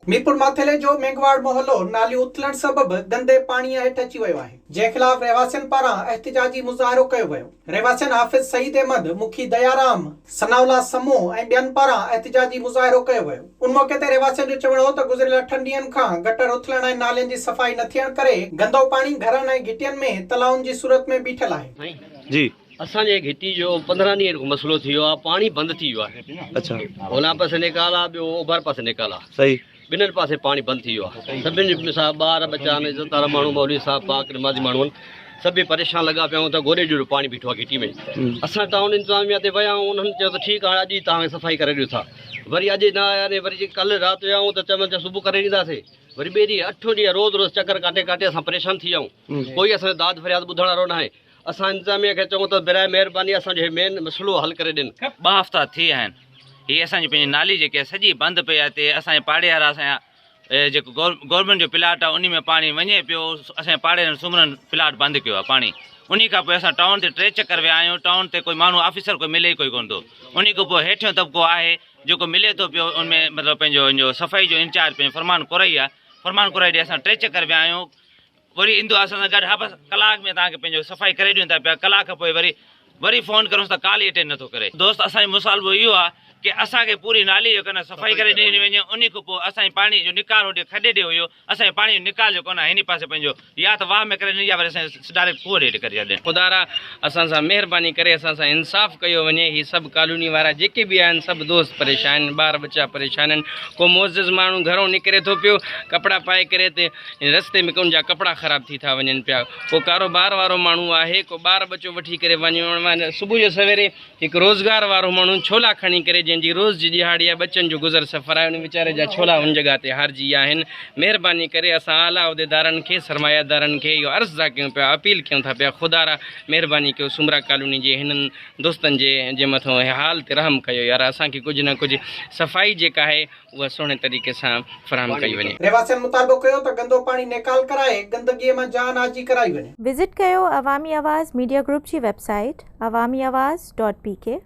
ميرپور ماٿيلي جو مينگهواڙ محلو ناليون اٿلڻ سبب گندي پاڻيء هيٺ اچي ويو آهي، جنهن خلاف رهواسين پاران احتجاجي مظاهرو ڪيو ويو. رهواسين حافظ سعيد احمد، مکي ديارام، ثناء الله سمون ۽ ٻين پاران احتجاجي مظاهرو ڪيو ويو. ان موقعي تي رهواسين جو چوڻ هو ته گذريل اٺن ڏينهن کان گٽر اٿلڻ ۽ نالين جي صفائي نه ٿيڻ ڪري گندو پاڻي گهرن ۽ گهٽين ۾ تلائن جي صورت ۾ بيٺل آهي. جي. اسان جي گهٽي جو 15 ڏينهن کان مسئلو ٿي ويو آهي پاڻي بند ٿي ويو آهي. اڇا. اولهه پاسي نيڪال آهي ٻيو اوڀر پاسي نيڪال آهي. صحيح. ٻنهن پاسي پاڻي بند ٿي ويو آهي سڀني جي مثال ٻار ٻچا آهن عزت وارا ماڻهو مولوي صاحب پاڪ نمازي ماڻهو آهن سڀئي پريشان لڳا پيا آهيون ته گوڏي جهڙو پاڻي بيٺو آهي گهٽي ۾ اسان ٽائون انتظاميا تي ويا آهيون انهن چيو ته ٺيڪ آهي اڄ ئي توهان کي صفائي ڪري ڏيون ٿا وري اڄ نه آيا ني وري ڪلهه رات ويا آهيون ته چون ٿا صبح ڪري ڏينداسين وري ٻئي ڏينهن اٺون ڏينهن روز روز چڪر ڪاٽي ڪاٽي اسان پريشان ٿي ويا آهيون ڪوئي اسان جو داد فرياد ٻڌڻ وارو ناهي اسان انتظاميا کي چئون ته براء مهرباني اسان جو هي مين مسئلو حل ڪري ڏين. ٻه هفتا ٿي ويا آهن هي اسان جي پنهنجي نالي جيڪي آهي سڄي بند پئي آهي تي اسان جي پاڙي وارا اسان جا جيڪو گورنمينٽ جو پلاٽ آهي انهي ۾ پاڻي وڃي پيو اسان جي پاڙي وارن سومرن پلاٽ بند ڪيو آهي پاڻي انهي کان پوء اسان ٽائون تي ٽي چڪر ويا آهيون ٽائون تي ڪوئي ماڻهو آفيسر ڪوئي ملي ئي ڪوئي ڪونه ٿو انهي کان پوء هيٺيون طبقو آهي جيڪو ملي ٿو پيو ان ۾ مطلب پنهنجو ان جو صفائي جو انچارج پنهنجو فرمان ڪورائي آهي فرمان ڪورائي ڏي اسان ٽي چڪر ويا آهيون وري ايندو آهي اسان سان گڏ ها بس ڪلاڪ ۾ توهان کي پنهنجو صفائي ڪري ڏيون ٿا پيا ڪلاڪ کان پوء وري وري فون ڪرونس ته ڪال ئي اٽينڊ نٿو ڪري. دوست اسان جو مصالبو اهو آهي ڪي اسان کي پوري نالي جو ڪنه صفائي ڪري ڏني وڃي انهي کان پوء اسان جي پاڻي جو نڪال هوڏي کڏي ڏي هيو اسان جي پاڻي جو نڪال جو ڪونه هني پاسي پنهنجو يا ته واهه ۾ ڪري ڏين يا وري اسان جي ڊائريڪٽ کوهه ڏي ڪري ڇڏين. خدارا اسان سان مهرباني ڪري اسان سان انصاف ڪيو وڃي هي سڀ ڪالوني وارا جيڪي به آهن سڀ دوست پريشان آهن ٻار ٻچا پريشان آهن ڪو معزز ماڻهو گهرون نڪري ٿو پيو ڪپڙا پائي ڪري ته رستي ۾ ان جا ڪپڙا خراب ٿي ٿا وڃن پيا. ڪو ڪاروبار وارو ماڻهو آهي، ڪو ٻار ٻچو وٺي ڪري وڃڻ صبح جو سويري هڪ روزگار وارو ماڻهو ڇولا کڻي ڪري جنهن جي روز جي ڏهاڙي آهي ٻچن جو گذر سفر آهي ان ويچاري جا ڇولا ان جڳهه تي هارجي ويا آهن. مهرباني ڪري اسان اعليٰ عهديدارن کي سرمايه دارن کي اهو عرض ٿا ڪيون پيا اپيل ڪيون ٿا پيا خدارا مهرباني ڪيو سومرا ڪالوني جي هنن دوستن جي جي مٿو حال تي رحم ڪيو يار اسان کي ڪجهه نه ڪجهه صفائي جيڪا آهي اها سهڻي طريقي سان فراهم ڪئي وڃي. رهواسين مطالبو ڪيو ته گندو پاڻي نيڪال ڪرائي گندگي مان جان آجي ڪرائي وڃي. وزٽ ڪيو عوامي آواز ميڊيا گروپ جي website Awami Awaz dot P K.